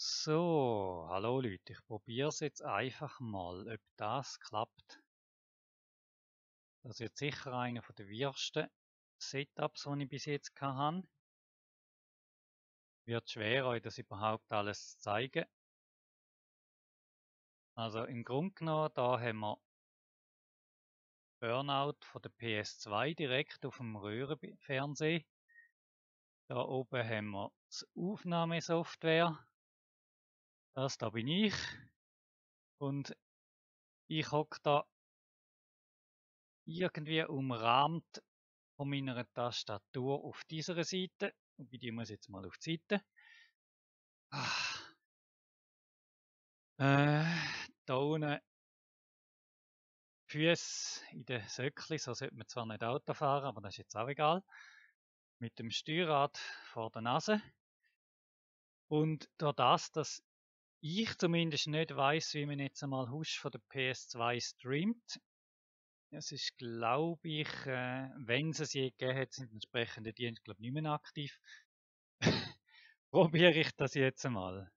So, hallo Leute, ich probiere es jetzt einfach mal, ob das klappt. Das wird sicher einer der wirsten Setups, die ich bis jetzt hatte. Wird schwer, euch das überhaupt alles zu zeigen. Also im Grunde genommen, da haben wir Burnout von der PS2 direkt auf dem Röhrenfernseher. Da oben haben wir die Aufnahmesoftware. Das da bin ich. Und ich hocke da irgendwie umrahmt von meiner Tastatur auf dieser Seite. Wobei die muss jetzt mal auf die Seite. Ah, da unten Füße in den Söckli, so sollte man zwar nicht Auto fahren, aber das ist jetzt auch egal. Mit dem Steuerrad vor der Nase. Und durch das, dass ich zumindest nicht weiß, wie man jetzt einmal Husch von der PS2 streamt. Es ist, glaube ich, wenn es je gegeben hat, sind entsprechende Dienste, glaube ich, nicht mehr aktiv. Probiere ich das jetzt einmal.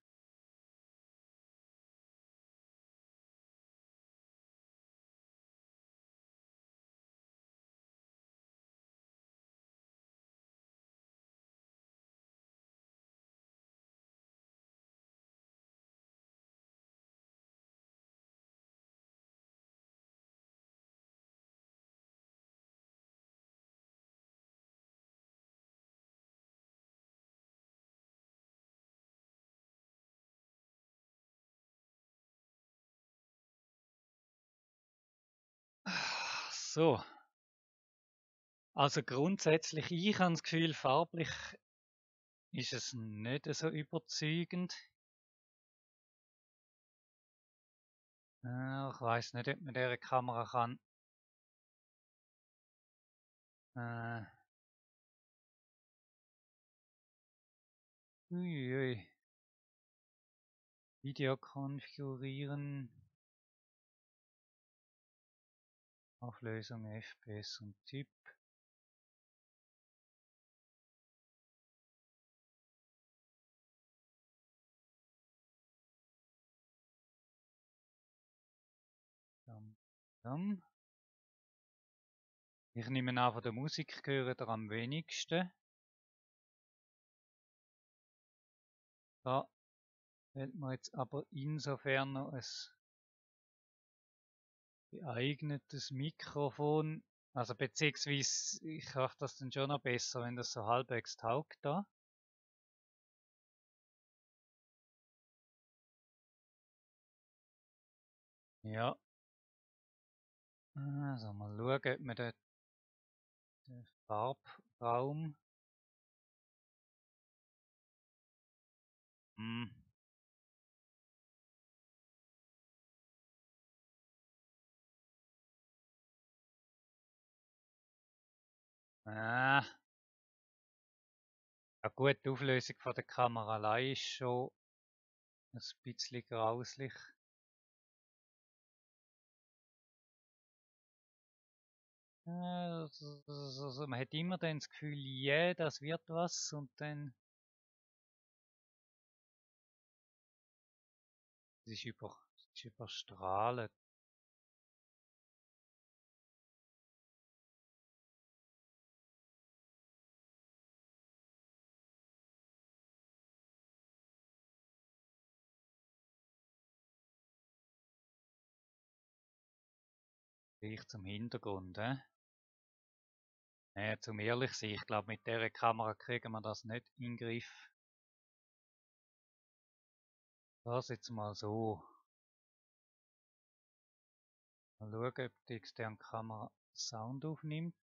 So, also grundsätzlich, ich habe das Gefühl, farblich ist es nicht so überzeugend. Ich weiß nicht, ob man dieser Kamera kann äh, uiui, Video konfigurieren, Auflösung, FPS und Typ. Dum, dum. Ich nehme an, von der Musik gehört er am wenigsten. Da fehlt mir jetzt aber insofern noch ein geeignetes Mikrofon. Also beziehungsweise ich mache das dann schon noch besser, wenn das so halbwegs taugt da. Ja, also mal schauen, ob wir den Farbraum. Hm. Ja gut, die Auflösung von der Kamera allein ist schon ein bisschen grauslich. Also man hat immer dann das Gefühl, yeah, das wird was und dann es ist überstrahlt. Gleich zum Hintergrund, zum ehrlich sein, ich glaube, mit der Kamera kriegen wir das nicht in den Griff. Das jetzt mal so. Mal schauen, ob die externe Kamera Sound aufnimmt.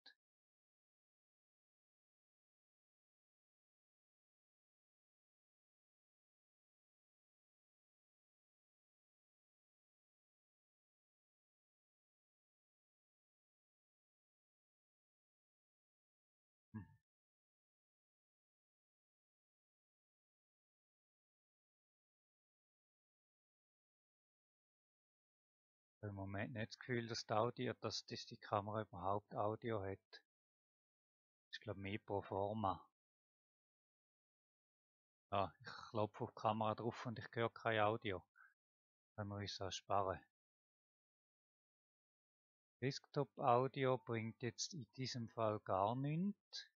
Hm. Im Moment nicht das Gefühl, dass die Kamera überhaupt Audio hat. Ich glaube mehr pro forma. Ja, ich klopfe auf die Kamera drauf und ich höre kein Audio. Können wir uns das sparen. Desktop-Audio bringt jetzt in diesem Fall gar nichts.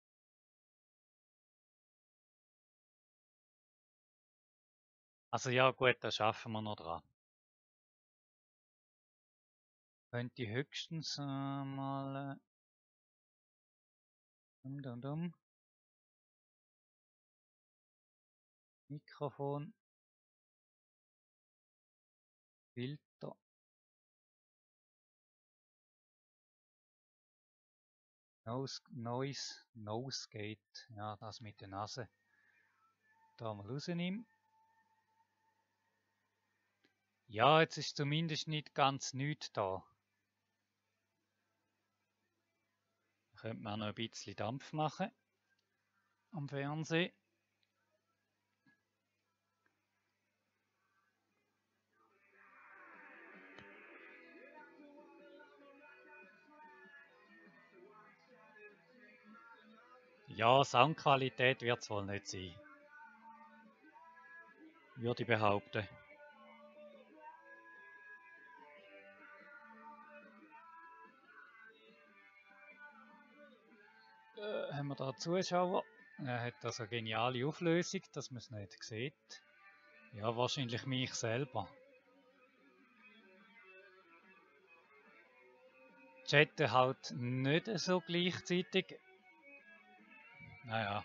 Also ja gut, da schaffen wir noch dran. Könnte höchstens mal Mikrofon, Filter, Nose Gate, ja das mit der Nase, da mal rausnehmen. Ja, jetzt ist zumindest nicht ganz nichts da. Könnte man noch ein bisschen Dampf machen am Fernsehen. Ja, Soundqualität wird es wohl nicht sein. Würde ich behaupten. Haben wir da Zuschauer? Er hat also eine geniale Auflösung, dass man es nicht sieht. Ja, wahrscheinlich mich selber. Chatten halt nicht so gleichzeitig. Naja.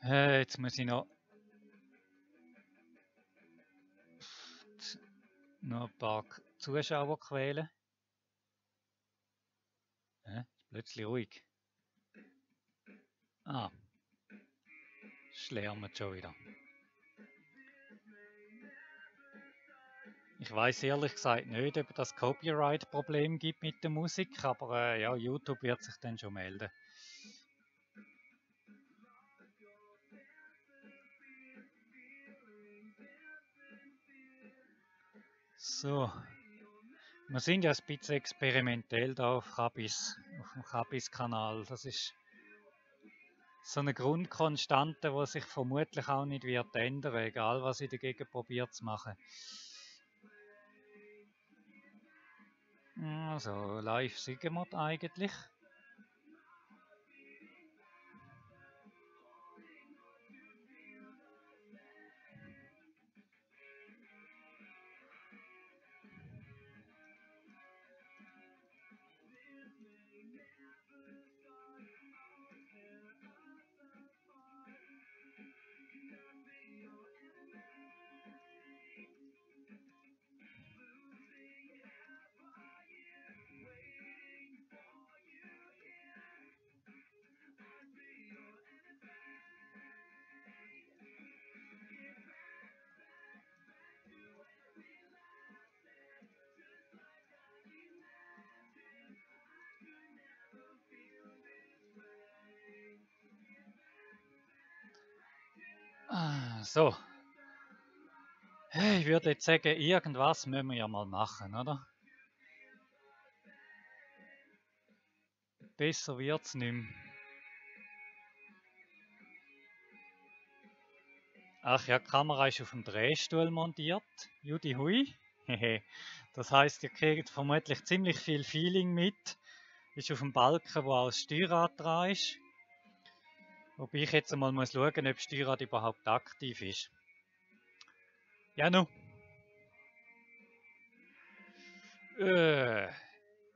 Jetzt muss ich noch ein paar Zuschauer quälen. Ist plötzlich ruhig. Ah. Schlermt schon wieder. Ich weiß ehrlich gesagt nicht, ob das Copyright-Problem gibt mit der Musik, aber ja, YouTube wird sich dann schon melden. So. Wir sind ja ein bisschen experimentell da auf dem Kabis-Kanal. Das ist so eine Grundkonstante, die sich vermutlich auch nicht wird ändern, egal was ich dagegen probiere zu machen. Also, live singen wir eigentlich. So. Ich würde jetzt sagen, irgendwas müssen wir ja mal machen, oder? Besser wird's nicht mehr. Ach ja, die Kamera ist auf dem Drehstuhl montiert. Judy hui. Das heißt, ihr kriegt vermutlich ziemlich viel Feeling mit. Ist auf dem Balken, wo auch das Steuerrad dran ist. Wobei ich jetzt einmal muss schauen, ob das Steuerrad überhaupt aktiv ist. Ja, nu.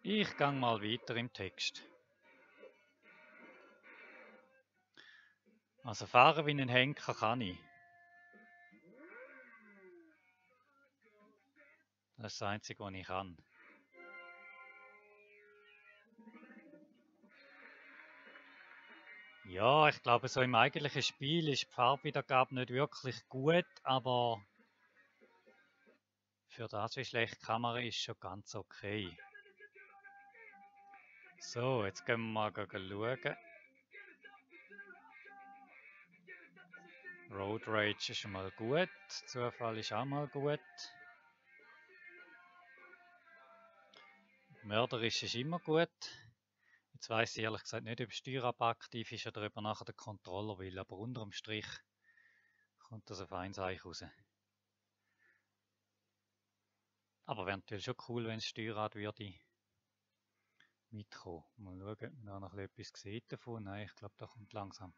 Ich gang mal weiter im Text. Also fahren wie ein Henker kann ich. Das ist das Einzige, was ich kann. Ja, ich glaube, so im eigentlichen Spiel ist die Farbwiedergabe nicht wirklich gut, aber für das, wie schlecht die Kamera ist, schon ganz okay. So, jetzt gehen wir mal schauen. Road Rage ist schon mal gut, Zufall ist auch mal gut. Mörderisch ist immer gut. Jetzt weiss ich ehrlich gesagt nicht, ob das Steuerrad aktiv ist oder ob er nachher den Controller will, aber unterm Strich kommt das auf eins eigentlich raus. Aber wäre natürlich schon cool, wenn das Steuerrad würde mitkommen. Mal schauen, ob man da noch etwas sieht davon. Nein, ich glaube, da kommt langsam.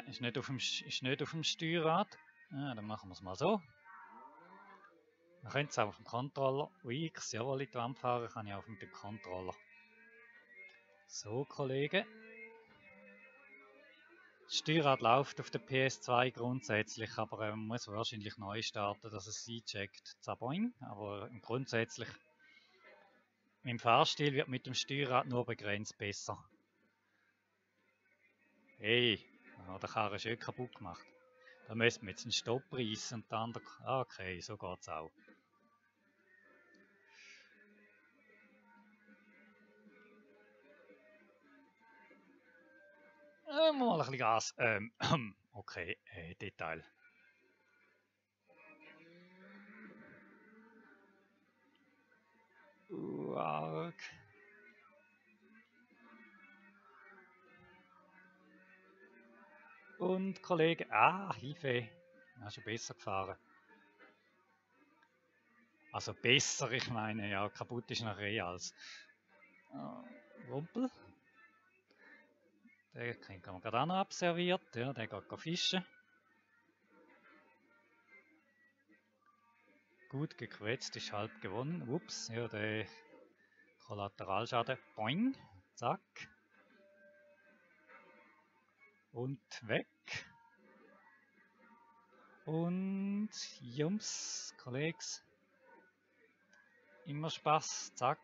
Ist nicht auf dem Steuerrad. Dann machen wir es mal so. Man könnte es auch auf dem Controller. X, jawohl, in die Wand fahren kann ich auch mit dem Controller. So, Kollegen. Das Steuerrad läuft auf der PS2 grundsätzlich, aber man muss wahrscheinlich neu starten, dass es eincheckt. Zaboing. Aber grundsätzlich im Fahrstil wird mit dem Steuerrad nur begrenzt besser. Hey, der Karre ist schön kaputt gemacht. Da müssen wir jetzt einen Stopp reissen und dann okay, so geht's auch. Mal ein bisschen Gas. Okay, Detail. Arg. Und Kollege, Hilfe. Ja, schon besser gefahren. Also besser, ich meine, ja, kaputt ist nachher als. Rumpel. Den kriegen wir gerade auch noch abserviert. Ja, der geht fischen. Gut gequetscht, ist halb gewonnen. Ups, ja, der Kollateralschaden. Boing. Zack. Und weg. Und Jums, Kollegs. Immer Spaß. Zack.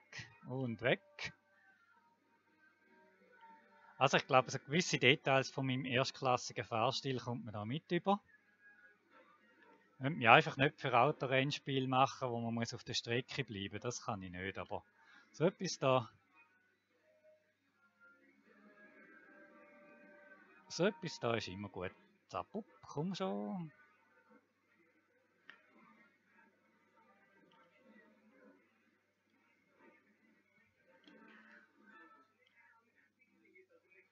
Und weg. Also ich glaube, so gewisse Details von meinem erstklassigen Fahrstil kommt man da mit über. Ich könnte mich einfach nicht für Autorennspiel machen, wo man muss auf der Strecke bleiben muss. Das kann ich nicht, aber so etwas da ist immer gut. Zapp, komm schon.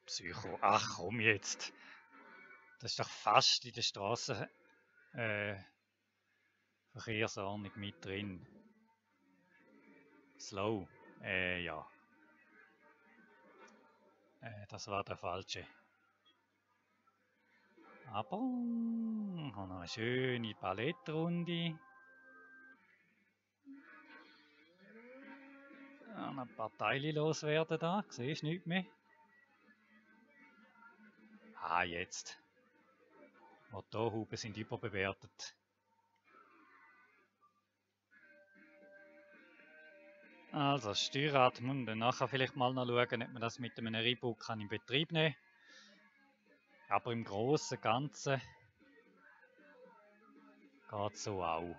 Psycho, ach komm jetzt. Das ist doch fast in der Straßenverkehrsordnung mit drin. Slow, ja. Das war der falsche. Aber noch eine schöne Palettrunde. Noch ein paar Teile loswerden da. Siehst du nichts mehr? Jetzt. Motorhuben sind überbewertet. Also das Steuerrad, muss dann nachher vielleicht mal noch schauen, ob man das mit einem Reboot in Betrieb nehmen kann. Aber im Großen und Ganzen geht es so auch.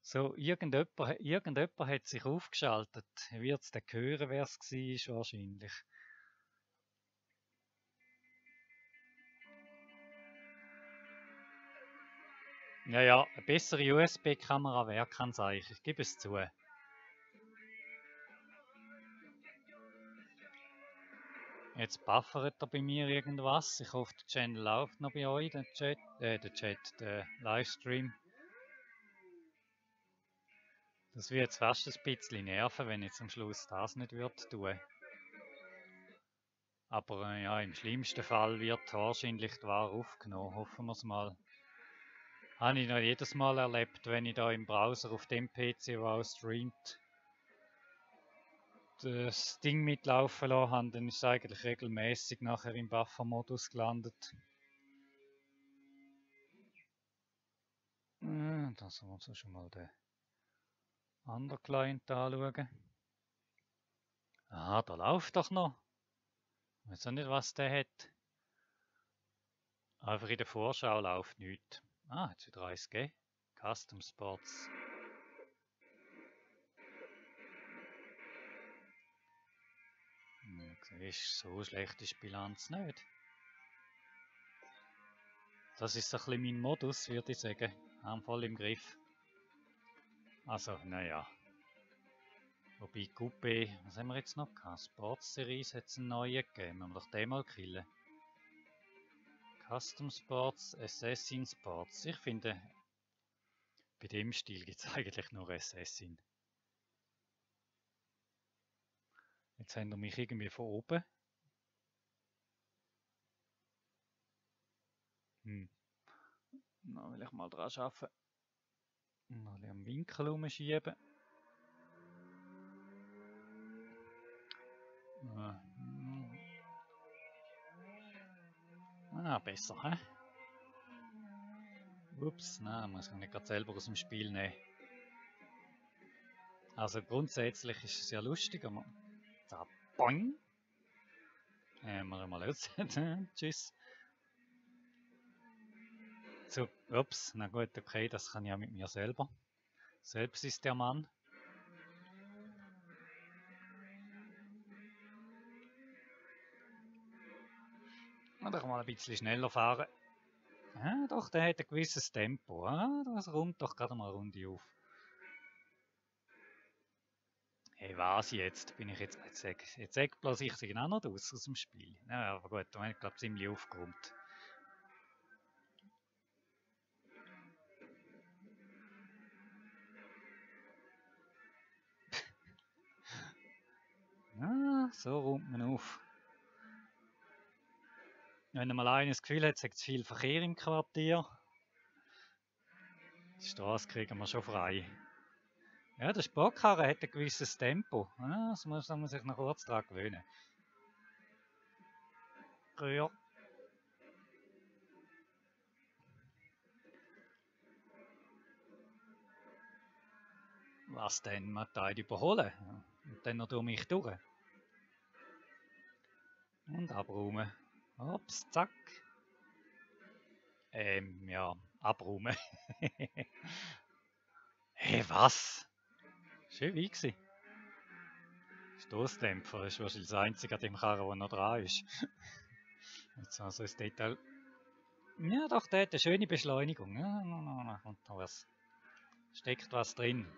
So, irgendjemand hat sich aufgeschaltet. Wird es dann hören, wer es war, wahrscheinlich. Ja, eine bessere USB-Kamera wäre kein Zeichen, ich gebe es zu. Jetzt buffert er bei mir irgendwas. Ich hoffe, der Channel läuft noch bei euch, der Livestream. Das wird jetzt fast ein bisschen nerven, wenn ich am Schluss das nicht tun. Aber ja, im schlimmsten Fall wird wahrscheinlich die Ware aufgenommen. Hoffen wir es mal. Habe ich noch jedes Mal erlebt, wenn ich da im Browser auf dem PC, der auch streamt, das Ding mitlaufen lassen habe, dann ist es eigentlich regelmäßig nachher im Buffer-Modus gelandet. Da sollen wir uns schon mal den anderen Client anschauen. Da läuft doch noch. Ich weiß auch nicht, was der hat. Einfach in der Vorschau läuft nichts. Jetzt wieder eins gegeben. Custom Sports. Siehst, so schlecht ist die Bilanz nicht. Das ist so ein bisschen mein Modus, würde ich sagen. Haben voll im Griff. Also, naja. Wobei Coupé, was haben wir jetzt noch gehabt? Sports Series hat es einen neuen gegeben. Müssen wir doch den mal killen. Custom Sports, Assassin Sports. Ich finde, bei dem Stil gibt es eigentlich nur Assassin. Jetzt haben wir mich irgendwie von oben. Noch will ich mal dran arbeiten. Noch ein am Winkel umschieben. Besser, hä? Ups, nein, muss ich nicht gerade selber aus dem Spiel nehmen. Also grundsätzlich ist es ja lustig, aber... Da, boing! Mal los. Tschüss. So, ups, na gut, okay, das kann ich ja mit mir selber. Selbst ist der Mann. Oder mal ein bisschen schneller fahren. Ja, doch, der hat ein gewisses Tempo. Das räumt doch gerade mal eine Runde auf. Hey, was jetzt? Bin ich jetzt bloß ich sie auch noch aus dem Spiel. Ja, aber gut, da habe ich glaube ziemlich aufgeräumt. Ja, so räumt man auf. Wenn man alleine das Gefühl hat, es hat zu viel Verkehr im Quartier, die Straße kriegen wir schon frei. Ja, der Sportkarren hat ein gewisses Tempo. Ja, das muss man sich noch kurz daran gewöhnen. Ja. Was denn? Man teilt überholen. Und dann noch durch mich durch. Und abräumen. Ups, zack. Ja, abräumen. Hey, was? Schön wie gewesen. Stoßdämpfer ist wahrscheinlich das einzige an dem Karren, der noch dran ist. Jetzt also das Detail. Ja, doch, der hat eine schöne Beschleunigung. Ja, kommt da was. Steckt was drin.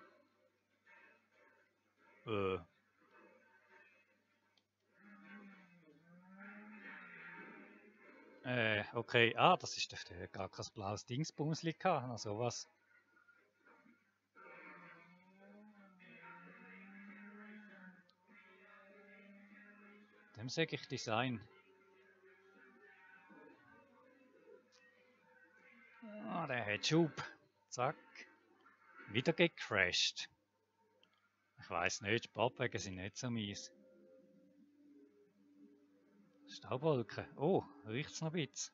Okay. Das ist der gar kein blaues Dingsbumsli gehabt. Na, sowas. Dem sage ich Design. Der hat Schub. Zack. Wieder gecrashed. Ich weiß nicht, Sportwagen sind nicht so mies. Staubwolken. Oh, riecht's noch ein bisschen.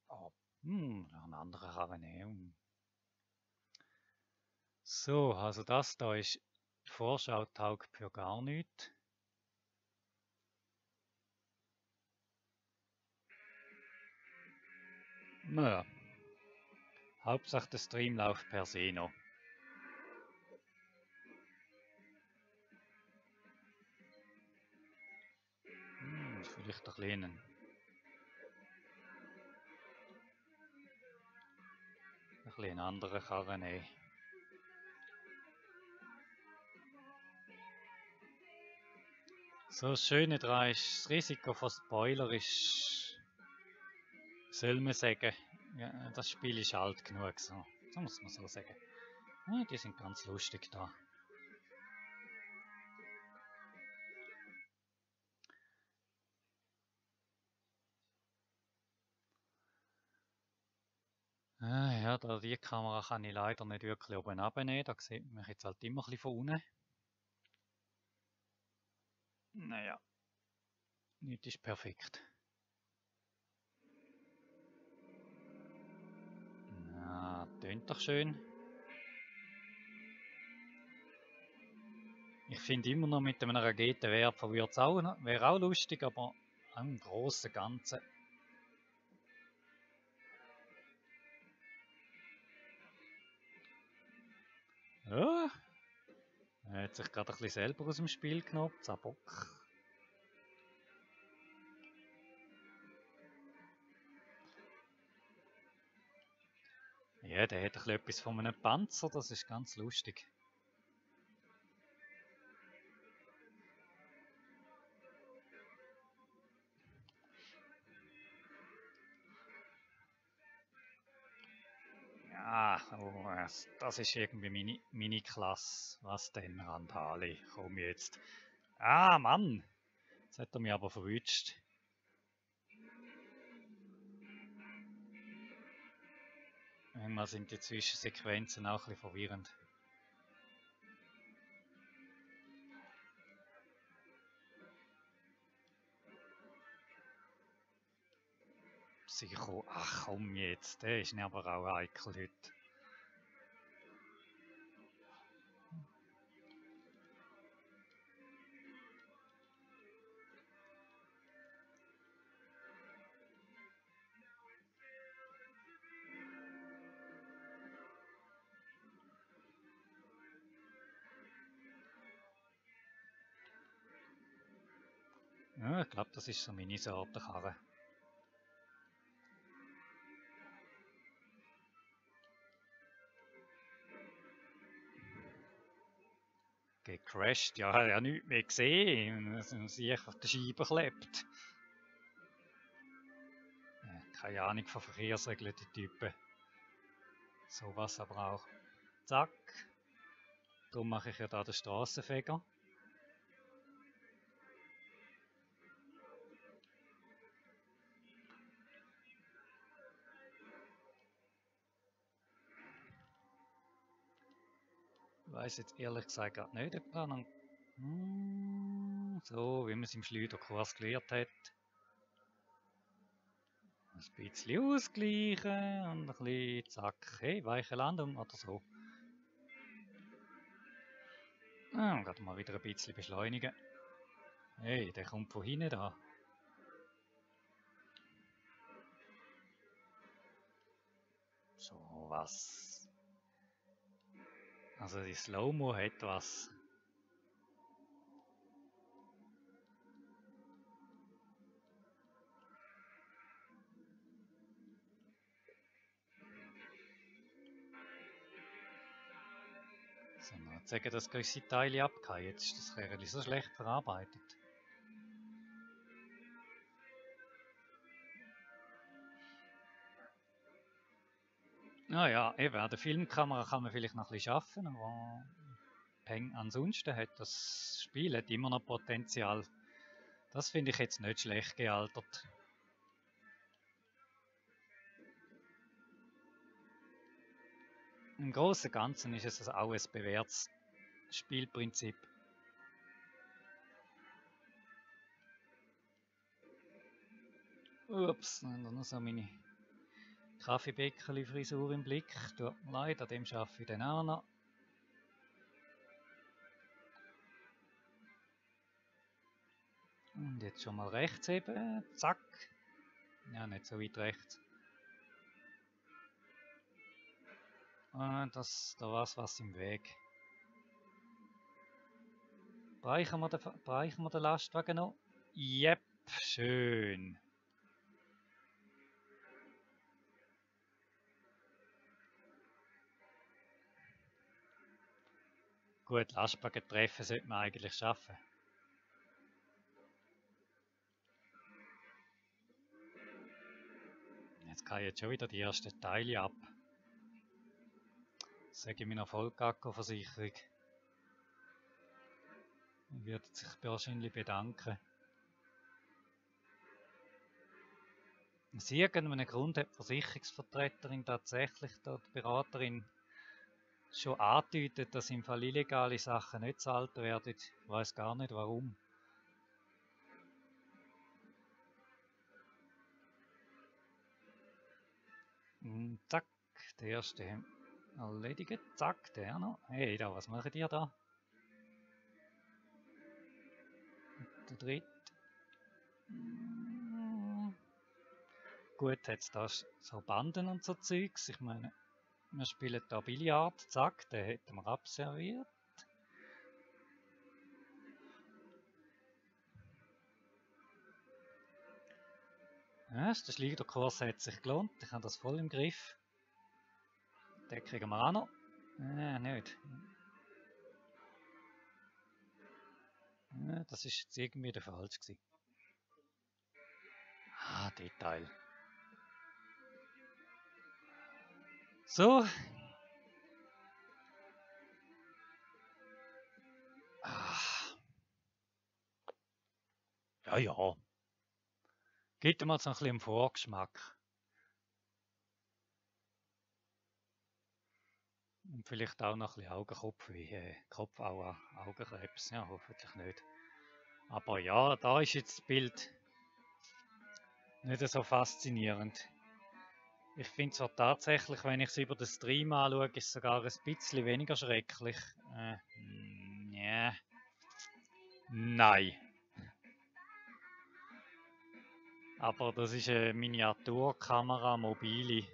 Oh, noch ein anderer Karren. So, also das da ist die Vorschau taugt für gar nichts. Naja. Hauptsache der Stream läuft per se noch. Vielleicht ein bisschen andere Karren nehmen. So, das Schöne daran ist, das Risiko von Spoiler ist, soll man sagen, ja, das Spiel ist alt genug, so muss man so sagen. Ja, die sind ganz lustig da. Ja, die Kamera kann ich leider nicht wirklich oben runternehmen, da sieht man mich jetzt halt immer ein bisschen von unten. Naja, nicht ist perfekt. Na, tönt doch schön. Ich finde immer noch mit einem Raketenwerfer wäre auch lustig, aber im großen Ganzen. Ja, er hat sich gerade ein bisschen selber aus dem Spiel genommen, Zabock. Ja, der hat ein bisschen etwas von einem Panzer, das ist ganz lustig. Ja, oh, das ist irgendwie meine Klasse. Was denn, Randale? Komm jetzt. Ah, Mann! Jetzt hat er mich aber verwünscht. Manchmal sind die Zwischensequenzen auch ein bisschen verwirrend. Psycho, ach komm jetzt, der ist aber auch heikel heute. Ja, ich glaube, das ist so meine Sorte Karre. Gecrashed, ja, ich habe nichts mehr gesehen, dass ich auf der Scheibe klebt. Keine Ahnung von Verkehrsregeln, die Typen. Sowas aber auch. Zack. Darum mache ich ja da den Strassenfeger. Ich weiß jetzt ehrlich gesagt gerade nicht, ob da noch... so, wie man es im Schleuderkurs gelernt hat. Ein bisschen ausgleichen und ein bisschen zack, hey, weiche Landung oder so. Ah, gerade mal wieder ein bisschen beschleunigen. Hey, der kommt von hinten da. So was. Also die Slow-Mo hat was. So, noch sagen, dass gewisse Teile abgehen. Jetzt ist das Kerl so schlecht verarbeitet. Naja, eben, an der Filmkamera kann man vielleicht noch ein bisschen arbeiten, aber ansonsten hat das Spiel hat immer noch Potenzial. Das finde ich jetzt nicht schlecht gealtert. Im Großen und Ganzen ist es auch ein bewährtes Spielprinzip. Ups, dann noch so meine Kaffeebäckerli-Frisur im Blick. Tut mir leid, an dem arbeite ich dann auch noch. Und jetzt schon mal rechts eben. Zack. Ja, nicht so weit rechts. Da war was im Weg. Brauchen wir den Lastwagen noch? Jep, schön. Gut, Lastwagen treffen sollte man eigentlich schaffen. Jetzt kann ich jetzt schon wieder die ersten Teile ab. Sage ich meiner Vollkacko-Versicherung. Die wird sich wahrscheinlich bedanken. Aus irgendeinem Grund hat die Versicherungsvertreterin tatsächlich die Beraterin schon angedeutet, dass im Fall illegale Sachen nicht gezahlt werden. Ich weiß gar nicht warum. Zack, der erste erledigt. Zack, der noch. Hey, da, was machen die da? Der dritte. gut hat es da so Banden und so Zeugs. Ich meine, wir spielen da Billard, zack, den hätten wir abserviert. Ja, der Schleuderkurs hat sich gelohnt, ich habe das voll im Griff. Den kriegen wir auch noch. Nicht. Das ist jetzt irgendwie der falsch gewesen. Ah, Detail. So. Ja, ja. Gibt mal so ein bisschen einen Vorgeschmack. Und vielleicht auch noch ein bisschen Augenkopfweh, Kopfaua, Augenkrebs. Ja, hoffentlich nicht. Aber ja, da ist jetzt das Bild nicht so faszinierend. Ich finde zwar tatsächlich, wenn ich es über den Stream anschaue, ist es sogar ein bisschen weniger schrecklich. Yeah. Nein. Aber das ist eine Miniaturkamera, mobile.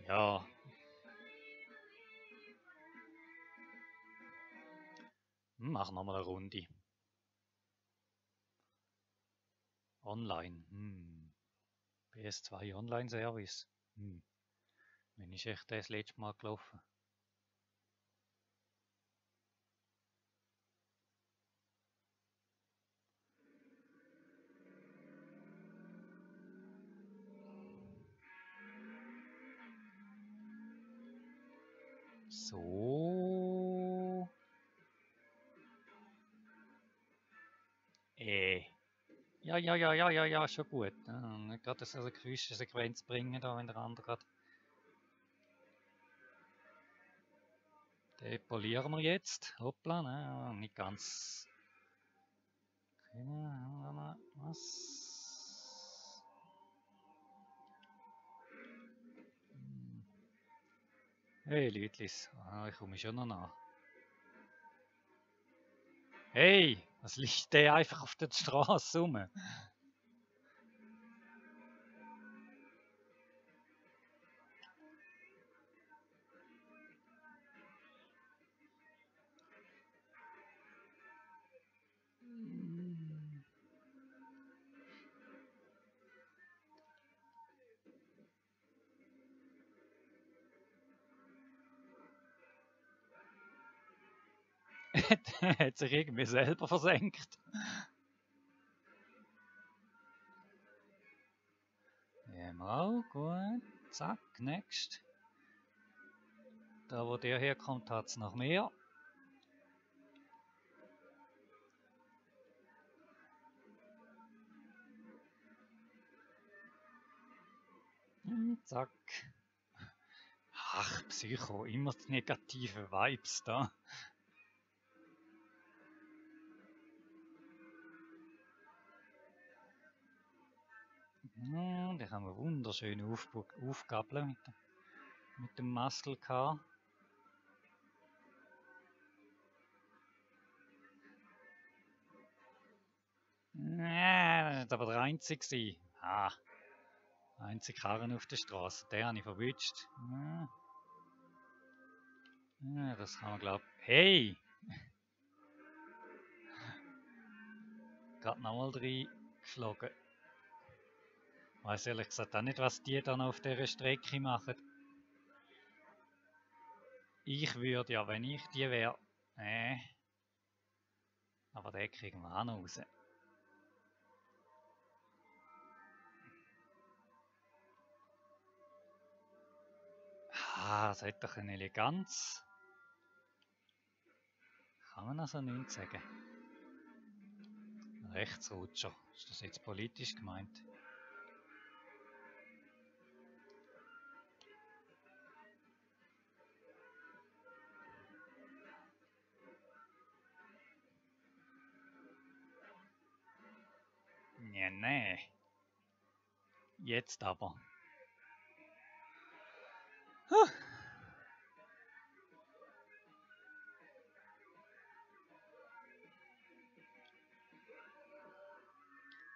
Ja. Mach nochmal eine Runde. Online. PS2 Online-Service. Wann ist echt das letzte Mal gelaufen? So. Ja, schon gut. Nicht gerade so eine Geräuschsequenz bringen, da, wenn der andere gerade. Den polieren wir jetzt. Hoppla, ne? Nicht ganz. Okay, was? Hey, Leutlis. Ich komme schon noch nach. Hey, was liegt der einfach auf der Straße rum? Der hat sich irgendwie selber versenkt. Ja, mal, gut. Zack, next. Da wo der herkommt, hat es noch mehr. Zack. Ach, Psycho, immer die negativen Vibes da. Den haben wir wunderschön aufgabeln mit dem Muscle Car. Das war aber der einzige. Einzige Karren auf der Straße. Den habe ich verwünscht. Das kann man glauben. Hey! Gerade nochmal reingeflogen. Ich weiß ehrlich gesagt auch nicht, was die dann auf dieser Strecke machen. Ich würde ja, wenn ich die wäre. Aber den kriegen wir auch noch raus. Das hat doch eine Eleganz. Kann man also nichts sagen. Rechtsrutscher. Ist das jetzt politisch gemeint? Ja, nee. Jetzt aber.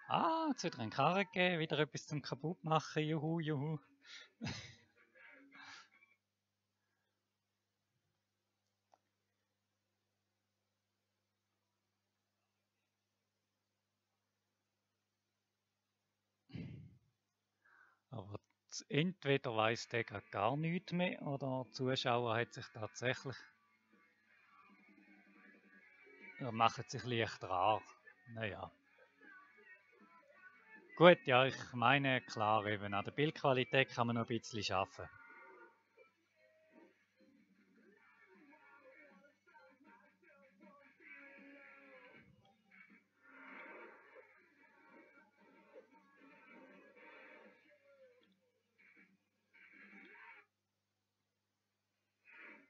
Ah, jetzt wieder einen Karren gegeben, wieder etwas zum kaputt machen. Juhu, juhu. Aber entweder weiss der grad gar nichts mehr oder der Zuschauer hat sich tatsächlich. Er macht sich leicht rar. Naja. Gut, ja, ich meine klar, eben an der Bildqualität kann man noch ein bisschen arbeiten.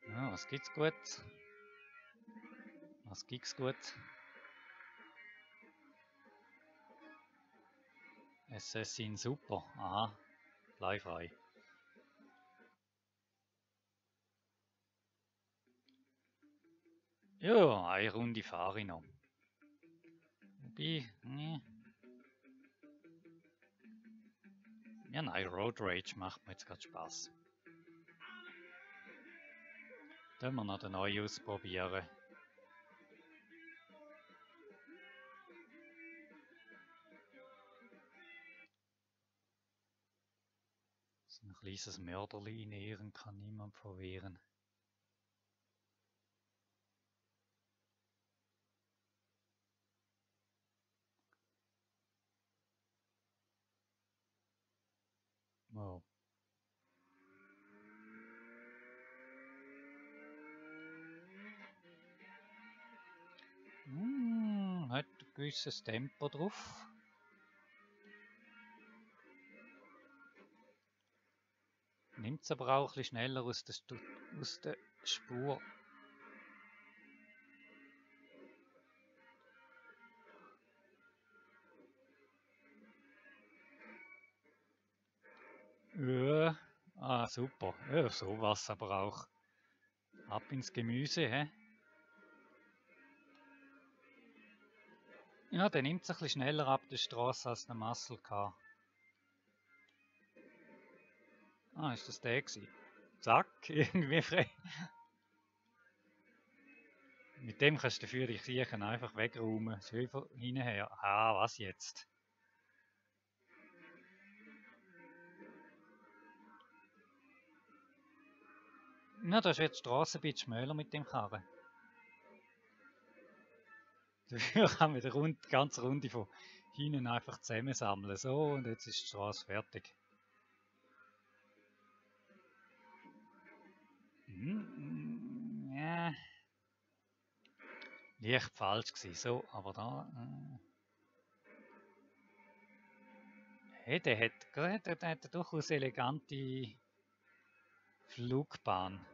Ja, was gibt's gut? Was gibt's gut? Assassin super. Aha, bleifrei. Ja, eine Runde fahre ich noch. Wobei, ja nein, Road Rage macht mir jetzt gerade Spaß. Können wir noch den neuen ausprobieren. So ein kleines Mörderli in Ehren kann niemand verwehren. Wow. Hat ein gewisses Tempo drauf. Nimmt es aber auch ein bisschen schneller aus der Spur. Super. Ja, sowas aber auch. Ab ins Gemüse, hä? Ja, der nimmt es ein bisschen schneller ab der Straße als der Muscle Car. Ah, ist das der gewesen? Zack, irgendwie frei. Mit dem kannst du dafür die Kirchen einfach wegräumen. Schön hinher. Ah, was jetzt? Ja, da ist jetzt die Straße ein bisschen schmäler mit dem Karren. Dafür kann man die ganze Runde von hinten einfach zusammensammeln. So, und jetzt ist die Straße fertig. Ja. Leicht falsch gewesen. So, aber da. Hey, der hat eine durchaus elegante Flugbahn.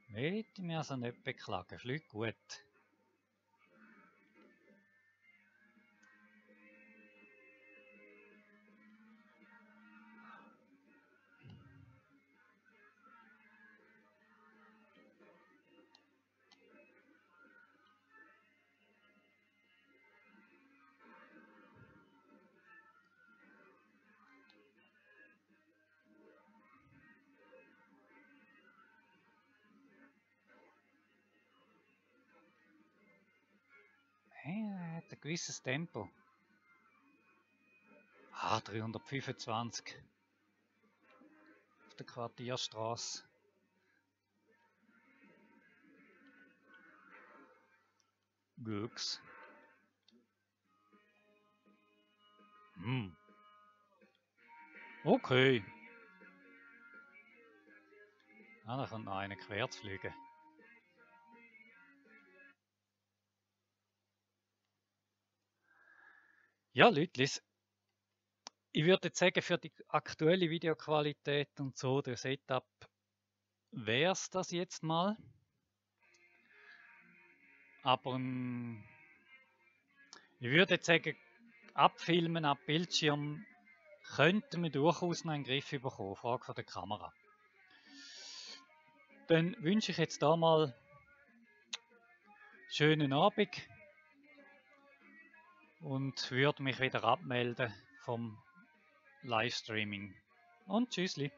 Möchte mir also nicht beklagen. Fliegt gut. Hey, er hat ein gewisses Tempo. 325 auf der Quartierstraße. Gux. Okay. Da kommt noch einer quer zu fliegen. Ja, Leutlis, ich würde jetzt sagen, für die aktuelle Videoqualität und so, der Setup, wäre es das jetzt mal. Aber ich würde jetzt sagen, abfilmen, ab Bildschirm könnten wir durchaus noch einen Griff bekommen. Frage von der Kamera. Dann wünsche ich jetzt da mal schönen Abend und würde mich wieder abmelden vom Livestreaming. Und tschüssli.